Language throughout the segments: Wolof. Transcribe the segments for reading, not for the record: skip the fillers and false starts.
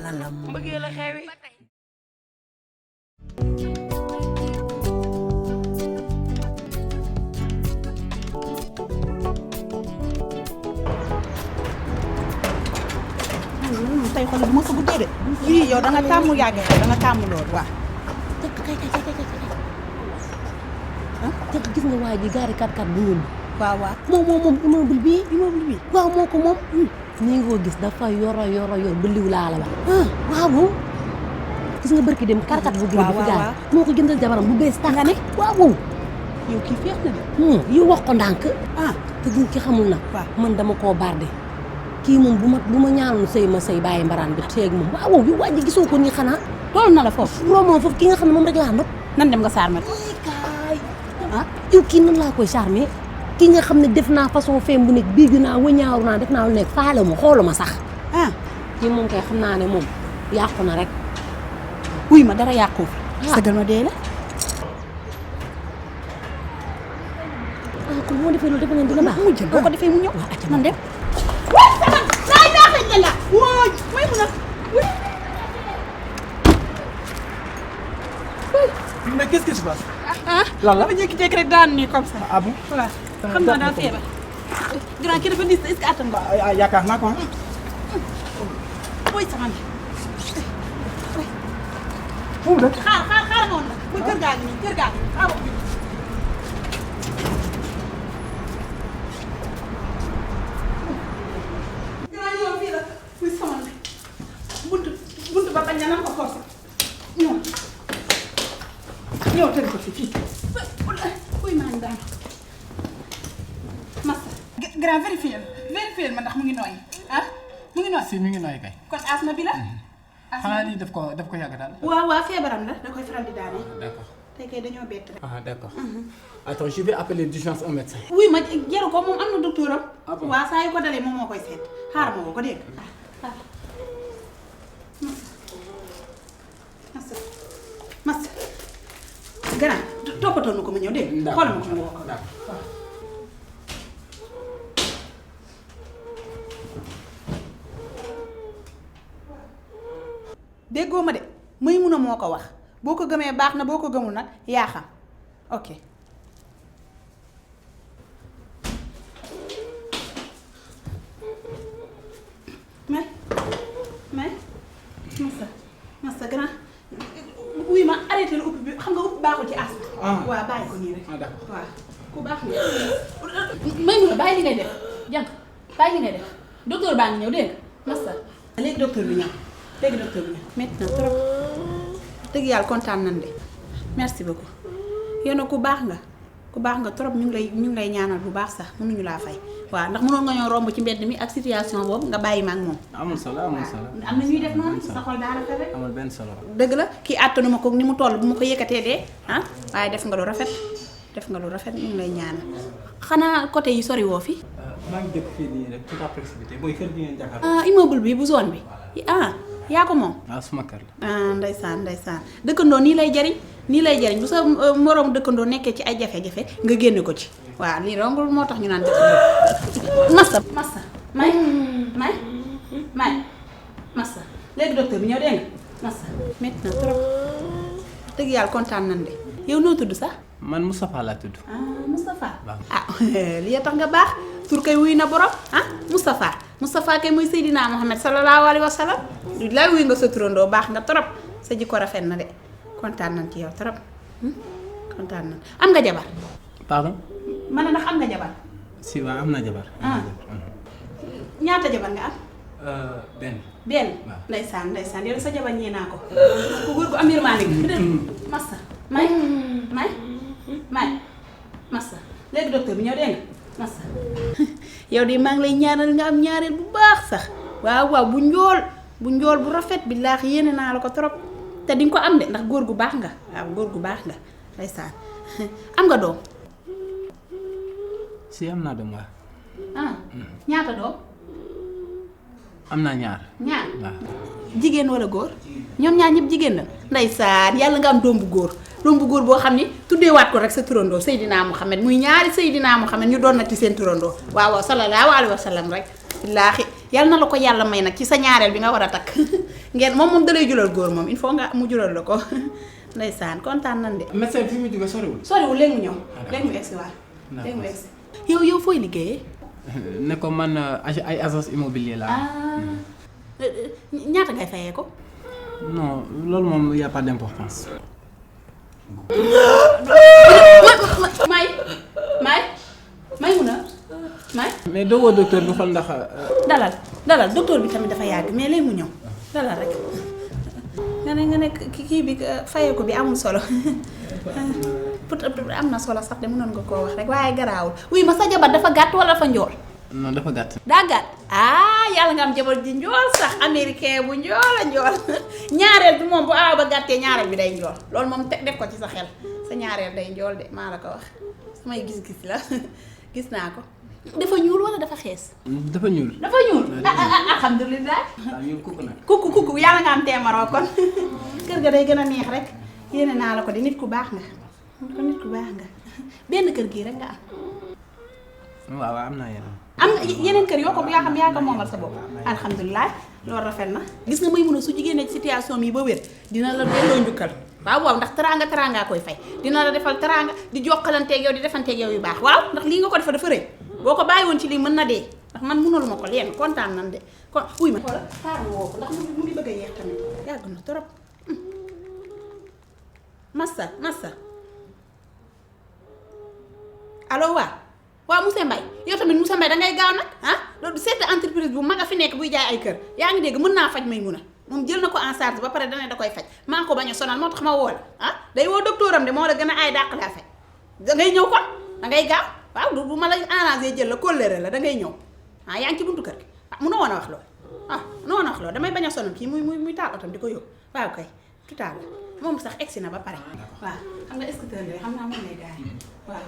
ngalam mbëggee la xewi tey xool bu ma ko guddee de yii yow da nga tàmmu yàgg da nga tàmmu loolu waaw kay te gis nga waa ji gaari 4x4 bu ñuul waaw waaw moom immeuble bi waaw moo ko moom nii nga ko gis dafa yoro ba liw laa la wax waaw gis nga barki dem 4x4 bu gën bu gaar moo ko jëndal jabaram bu bees tax nga ne waaw yow kii feex na de yow wax ko ndànk te gis ki xamul nag man dama koo barde kii moom bu ma ñaanoon sëy ma sëy bàyyi mbaraan bi sëy ak moom waaw yow waa ji gisoo ko nii xanaa toll na la foofu moom foofu ki nga xam ne moom rek laa nopp nan dem nga saar ma yow kii nan laa koy charmer ki nga xam ne def naa façon femme bu nekk bii naa wëñaaw naa def naa lu nekk faale ma xoolu ma sax kii moom kay xam naa ne moom yàqu na rek wuy ma dara yàqu fi sëgal ma dee la kon moo defee loolu defe ngeen dina baax mu jël boo ko defee mu ñëw man dem Mais qu'est-ce qui se passe? Lan la? Dama jékki-jékki rek daan nii comme ça. Ah bon? Voilà. Xam naa daa feebar. Grand kii dafa diis est-ce que attan nga? Yaakaar naa ko. Oy sama ndey. Fu mu dëkk? Xaar ma woon la. Muy kër gaa ngi nii kër gaa ngi nii. Xaar ma. Grand yow fii la. Muy sama ndey. Buntu ba bañ na nan ko forcer. ñëw tënk ko fii uy maa ngi daanu Massa grand vérifié ma ndax mu ngi nooy mu ngi nooy Si mi ngi nooy kay. kon asma bi la Xanaa lii daf ko yàgg daal. waaw feebaram la da koy faral di daane D'accord. tey kay dañoo bett rek D'accord. Attends, je vais appeler d'urgence un médecin. wuy ma jaru ko moom am na docteur am Ah bon? waaw saa yu ko dalee moom moo koy seet xaaral ma woo ko dégg Massa grand toppatoo nu ko ma ñëw dégg nga xoolal ma ko ma woo ko déggoo ma de may mun a moo ko wax boo ko gëmee baax na boo ko gëmul nag yaa xam ok mais Massa grand wuy ma arrêté la uppi bi xam nga uppi baaxul ci asma waaw bàyyi ko nii rek D'accord. waaw ku baax nga may mun a bàyyi li ngay def jànk bàyyi li ngay def docteur baa ngi ñëw dégg nga Massa léegi docteur bi ñëw métti na trop dëgg yàlla kontaan nañ de merci beaucoup yow nag ku baax nga trop ñu ngi lay ñaanal bu baax sax mënuñu laa fay waaw ndax mënoon nga ñoo romb ci mbedd mi ak situation boobu nga bàyyi ma ak moom Amul solo. am na ñuy def noonu sa xol daa rafet rek Amul benn solo. dëgg la kii àttanu ma ko ni mu toll bu ma ko yëkkatee dee waaye def nga lu rafet ñu ngi lay ñaanal xanaa côté yi sori woo fi Maa ngi dëkk fii nii rek toute la proximité mooy kër gi ngeen jàkkaarloo. immeuble bi bu zone bi yaa ko moom Suma kër la. ndeysaan dëkkandoo nii lay jariñ bu sa moroom dëkkandoo nekkee ci ay jafe-jafe nga génne ko ci waaw lii rongul moo tax ñu naan dëkkandoo Massa may Massa léegi docteur bi ñëw dégg nga Massa métti na trop dëgg yàlla kontaan nañ de yow noo tudd sax Man Moustapha laa tudd. Moustapha Waaw. lii tax nga baax tur kay wuy na borom Moustapha kay muy Seydina Mohamed sallallahu alayhi wa sallam lay wuy nga sa turandoo baax nga trop sa jikko rafet na de kontaan nañ ci yow trop kontaan nañ am nga jabar Pardon? ma ne ndax am nga jabar Si waaw am na jabar. ñaata jabar nga am Benn. waaw ndeysaan yow sa jabar ñee naa ko ku góor gu am yërmande gi dégg Massa may Massa léegi docteur bi ñëw dégg nga Massa yow de maa ngi lay ñaanal nga am ñaareel bu baax sax waaw bu njool bu rafet billaahi yéene naa la ko trop te di nga ko am de ndax góor gu baax nga ndeysaan am nga doom Si am naa doom waaw. ñaata doom Am naa ñaar. Waaw. jigéen wala góor ñoom ñaar ñëpp jigéen la ndeysaan yàlla nga am doom bu góor boo xam ni tuddeewaat ko rek sa turandoo Seydina Mohamed muy ñaari Seydina Mohamed ñu doon nag ci seen turandoo waaw sallallahu alayhi wa sallam rek billaahi yàlla na la ko yàlla may nag ci sa ñaareel bi nga war a takk ngeen moom da lay julal góor moom il faut nga mu julal la ko ndeysaan kontaan nan de. médecin fi mu jóge soriwul. soriwul léegi mu ñëw léegi mu egsi waat léegi mu egsi. yow fooy liggéeyee. ne ko man ay agence immobilier la. ñaata ngay fayee ko. non loolu moom y a pas d'importance. may mun a may. mais doo woo docteur bi xool ndax. dalal docteur bi tamit dafa yàgg mais léegi mu ñëw dalal rek. nga ne kii bi fayee ko bi amul solo peut-être am na solo sax de mënoon nga koo wax rek waaye garaawul. oui ma sa jabar dafa gàtt wala dafa njool. non dafa gàtt. daa gàtt yàlla nga am jabar ji njool sax américain bu njool a njool ñaareel bi moom bu aaw ba gàttee ñaareel bi day njool loolu moom def ko ci sa xel sa ñaareel day njool de maa la ko wax samay gis-gis la gis naa ko. dafa ñuul wala dafa xees. dafa ñuul. dafa ñuul alhamdulilah. waaw ñuul kooku nag. kooku yàlla nga am teemaroo kon kër ga day gën a neex rek yéene naa la ko di nit ku baax nga nit ku baax nga benn kër gii rek nga am. waaw am naa yeneen. am nga yeneen kër yoo xam yaa ko moomal sa bopp. alhamdulilah loolu rafet na. gis nga may mun a su jigéen ci situation mi ba wér dina la delloo njukkal. waaw ndax teraanga koy fay dina la defal teraanga di jokkalanteeg yow di defanteeg yow yu baax waaw ndax lii nga ko defa dafa rëy boo ko bàyyi woon ci lii mën na dee ndax man mënaluma ko leen kontaan nan de kon uy ma xoolal taar woo ko ndax mu ngi bëgg a yeex tamit yàgg na trop massa allo waaw monsieur Mbaye yow tamit monsieur Mbaye dangay gaaw nag loolu seet entreprise bu mag a fi nekk buy jaay ay kër yaa ngi dégg mën naa faj may mun a moom jël na ko en charge ba pare dana da koy faj maa ko bañ a sonal moo tax ma woo la day woo docteur am de moo la gën a aay dàq laa faj dangay ñëw kon dangay gaaw waaw du ma la arrangé jël la kóllëre la dangay ñëw yaa ngi ci buntu kër gi munoo woon a wax loolu munoo woon a wax loolu damay bañ a sonal kii muy taal otom di ko yóbbu waaw kay tout à l'heure moom sax egsi na ba pare waaw xam nga scooter bi xam naa moom lay gaay waaw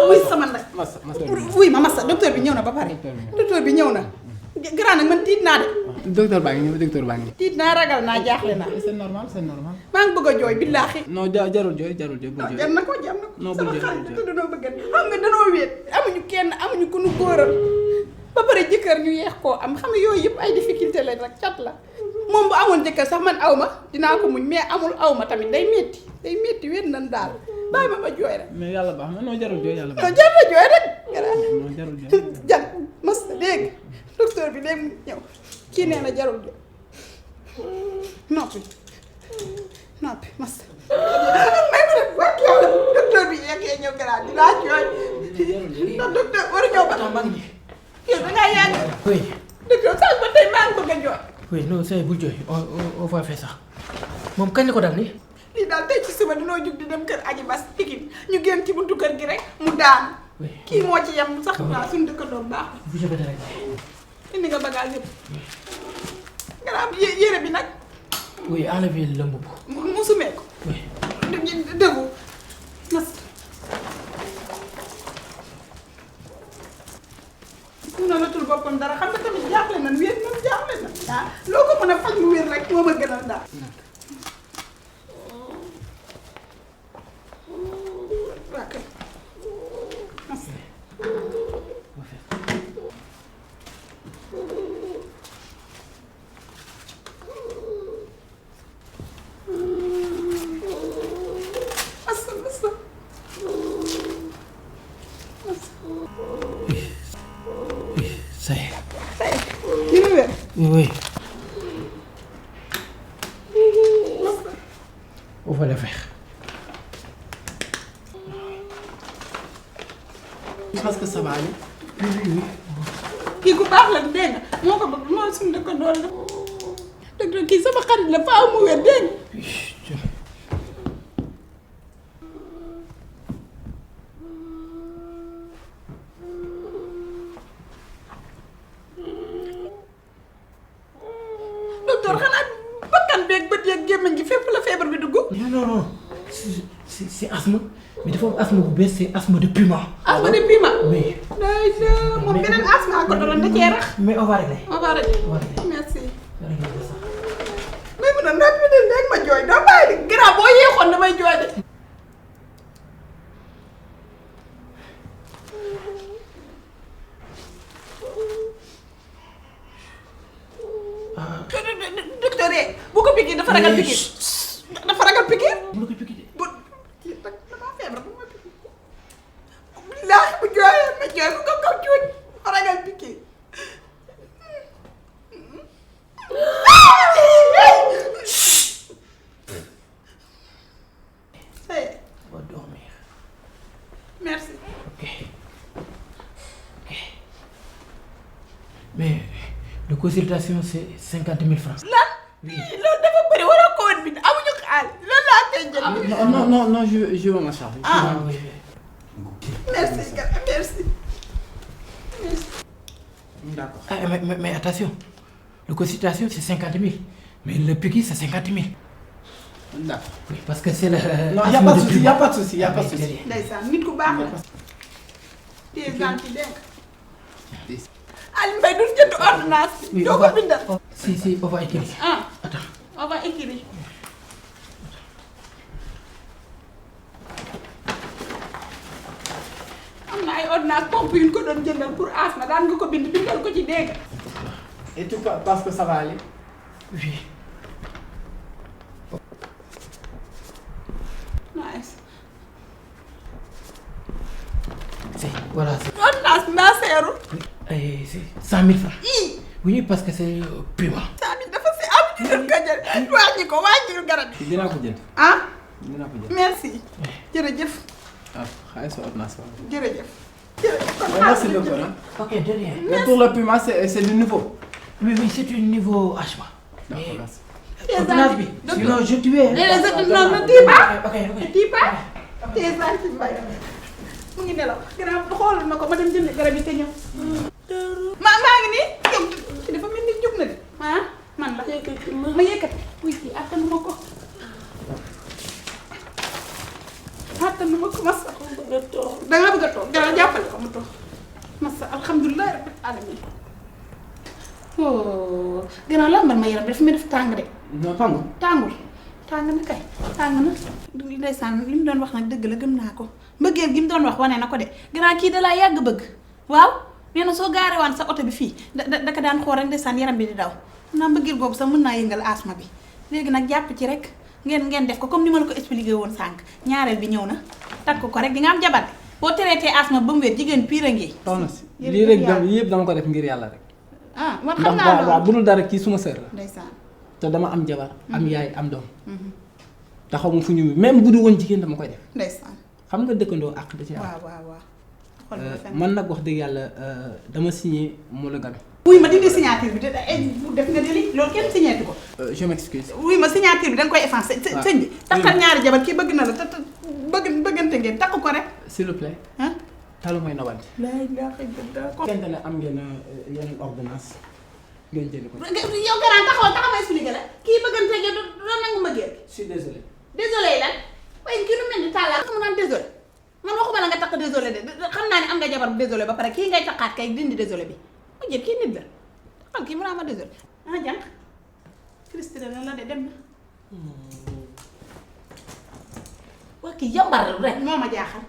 wuy sama nag wuy ma massa docteur bi ñëw na ba pare docteur bi ñëw na grand nag man tiit naa de. docteur baa ngi ñëw. tiit naa ragal naa jaaxle naa. c'est normal. maa ngi bëgg a jooy billaahi. non jarul jooy bul jooy. jar na ko. non bul sama jooy xarit tudd noo bëgg xam nga danoo wéet amuñu kenn amuñu ku nu góoral ba pare jëkkër ñu yeex koo am xam nga yooyu yëpp ay difficulté lañ rek cat la moom bu amoon jëkkër sax man aw ma dinaa ko muñ mais amul aw ma tamit day metti wéet nan daal bàyyi ma jooy rek. mais yàlla baax na non jarul jooy yàlla baax non jar na jooy rek. non jarul jooy. jar mas dégg docteur bi léegi mu ñëw kii nee na jarul jooy noppi mas may ma def wax yàlla docteur bi yeggee ñëw garaat dinaa jooy ndax docteur waru ñëw ba tax yow dangaa yàgg Oui. docteur sax ba tey maa ngi bëgg a jooy Oui, non, c'est bul jooy. On va faire ça. Moom kañ la ko dal ni? lii daal tey ci suba dinoo jug di dem kër aji bas Pikine ñu génn ci buntu kër gi rek mu daan Oui. kii moo ci yem sax naa suñu dëkkandoo baax Bu je vais te rek. indi nga bagage yëpp nga am yére bi nag Oui, enlevez le mbubb. mu sumee ko Oui. dëggu mas mu na latul boppam dara xam nga tamit jaaxle na wér moom jaaxle na loo ko mën a faj mu wér rek moo ma gënal daal waa kay mas Ça y est. dina wér Oui. On va le faire. Je pense que ça va aller. Oui. kii ku baax la dégg nga moo ko bëgg moo suñu dëkkandoo la dëgg la kii sama xarit la faaw mu wér dégg nga docteur xanaa bakkan beeg bët yeeg gémmiñ gi fépp la feebar bi dugg. Non. C'est asthme. Mais dafa am asthme bu bees, c'est asthme de piment. asthme de piment. Oui. moom beneen asthme ko daloon da cee rax. Mais on va régler. on va régler. On va régler. merci. On va régler ça. mais mu ne noppi de léegi ma jooy doo bàyyi de gannaaw boo yéexoon damay jooy de. jooy ku ko cuuj ma ragal piqué. On va dormir. Merci. Ok. Mais de consultation, c'est 50 000 francs. lan. Oui. loolu dafa bëri waroo ko woon bi amuñu xaalis loolu laa koy jël. Non, je vais m'en charger. Ah, oui. Merci merci. D'accord. Ah, mais attention, le consultation c'est 50 000, mais le piqûre c'est 50 000. D'accord. Oui, parce que c'est le. Non, il n'y a pas de souci, il n'y a pas de souci, il n'y a pas de souci. ndeysaan nit ku baax la. t'es gentil dégg nga. Aliou Mbaye du jënd ordonnance. Oui, doo on ko va. bindal. Si, on va écrire. ah Attends. on va écrire. am na ay ordonnance pompe yu ñu ko doon jëndal pour asma daan nga ko bindal ko ci dégg. Et tu penses que ça va aller? Oui. nice. Voilà, c'est. ordonnance bi maa seerul. C'est 100 000 francs. ii Oui, parce que c'est prima. 100 000 dafa si am ci doon ko jël wàññi garab yi. Dinaa ko jënd. ah Dinaa ko jënd. merci. jërëjëf Ah, xaalis sa ordonnance ba. jërëjëf. jërëjëf kon Merci beaucoup. Hein. Ok, de rien. Et pour le paiement, c'est du nouveau. Oui, c'est un niveau HMA. D'accord, merci. Ordonnance bi. Sinon, je tuais. non ne dis pas. Ok. ne dis pas. t'es gentil Mbaye. mu ngi nelaw gannaaw xoolal na ko ma dem jënd garab yi te ñëw. maa ngi nii yow ci dafa mel ni jóg na de ah man la ma yëkkati wuy kii attanu ma ko masa da nga bëgg a toog dara jàppale ko mu toog masa alhamdulilah rabbil alamin oh gannaaw lambal ma yaram dafa mel def tàng de Non, pas moi. tàngul tàng na kay tàng na ndeysaan li mu doon wax nag dëgg la gëm naa ko mbëggeel gi mu doon wax wane na ko de gannaaw kii da laa yàgg bëgg waaw nee na soo gaarewaan sa oto bi fii da ka daan xool rek ndeysaan yaram bi di daw naa mbëggeel boobu sax mën naa yëngal asma bi léegi nag jàpp ci rek ngeen def ko comme ni ma la ko expliqué woon sànq ñaareel bi ñëw na takk ko rek di nga am jabar boo traité asma ba mu wér jigéen pire a ngi. Soxna si lii rek yëpp dama ko def ngir yàlla rek. ah man xam naa ndax waaw bu dul dara kii suma sœur la. ndeysaan te dama am jabar am yaay am doom. te xaw ma fu ñu même bu du woon jigéen dama koy def. ndeysaan xam nga dëkkandoo ak da ci am. waaw man nag wax dëgg yàlla dama signé monogamie. wuy ma dindi signature bi def nga deli loolu kenn signétu ko. Je m'excuse. wuy ma signature bi da nga koy effacé. waaw sëñ bi takkal ñaari jabar kii bëgg na la te bëggante ngeen takk ko rek. S'il vous plaît. ah. talu may nobante. laa ilaaha illallaah. fekkente ne am ngeen yeneen ordonnance ngeen jënd ko. yow garaan taxaw ma expliqué la kii bëggante ngeen doo nangu ma génn. Je suis désolé. désolé lan waaye kii lu mel ni tàllaa xam naan désolé man waxuma la nga takk désolé de xam naa ne am nga jabar bu désolé ba pare kii ngay takkaat kay dindi désolé bi mu jël kii nit la taxal kii mën naa ma désolé ah jànq frustré na la de dem na waa kii yambar rek. moo ma jaaxal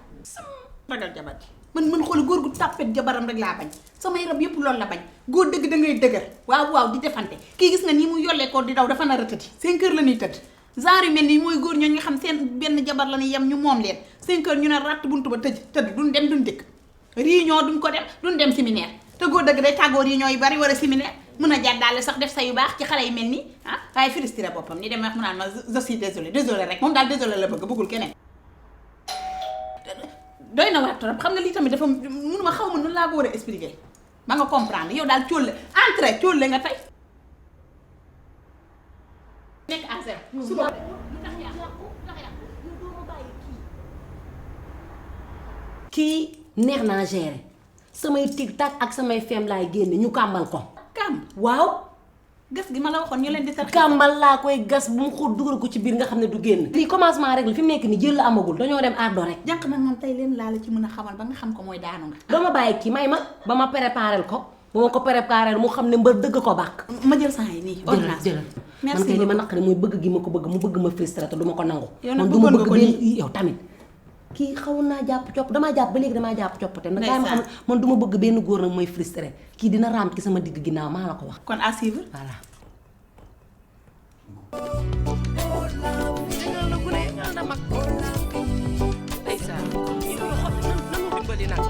ragal jabar ji man xool góor gu tàppet jabaram rek laa bañ sama yaram yëpp loolu la bañ góor dëgg da ngay dëgër waaw di defante kii gis nga nii mu yollee ko di daw dafa nar a tëddi 5 heures la ñuy tëdd genre yu mel nii mooy góor ñooñu nga xam seen benn jabar la ñuy yem ñu moom leen 5 heures ñu ne ratt buntu ba tëdd duñ dem duñ dëkk réunion duñ ko dem duñ dem séminaire te góor dëgg day tàggoo réunion yu bari war a séminaire mën a jàddaale sax def sa yu baax ci xale yu mel nii ah waaye frustré boppam ni demee wax mu naan ma je suis désolé rek moom daal désolé la bëggul keneen doy na waar trop xam nga lii tamit dafa mënuma xaw ma nu laa ko war a expliquer ba nga comprendre yow daal cóolle entrée cóolle nga tey nekk à zéro suba kii neex naa gérer samay tic-tac ak samay fem laay génne ñu kàmbal ko. kàmb waaw. gas gi ma la waxoon ñu leen di tar kàmbal laa koy gas bu mu xóot dugal ko ci biir nga xam ne du génn. lii commencement rek la fi mu nekk nii jël la amagul dañoo dem ardo rek. jànq nag moom tey leen laa la ci mën a xamal ba nga xam ko mooy daanu nga. doo ma bàyyi kii may ma ba ma préparel ko ba ma ko préparel mu xam ne mbër dëgg ko bàq. ma jël saa yi nii. ordonnance jëlal merci man kay li ma naqari mooy bëgg gi ma ko bëgg mu bëgg ma frustré te du ma ko nangu. yow nag man du ma bëggoon nga bëgg ko benn nii. yow tamit. kii xawoon naa jàpp copp damaa jàpp ba léegi damaa jàpp coppate nag kaay ma xam ndeysaan. man du ma bëgg benn góor nag mooy frustré kii dina raam ci sama digg ginnaaw maa la ko wax kon à suivre. voilà. yëngal na gune yëngal na mag ndeysaan yow yoo xam ne nanu dimbali nag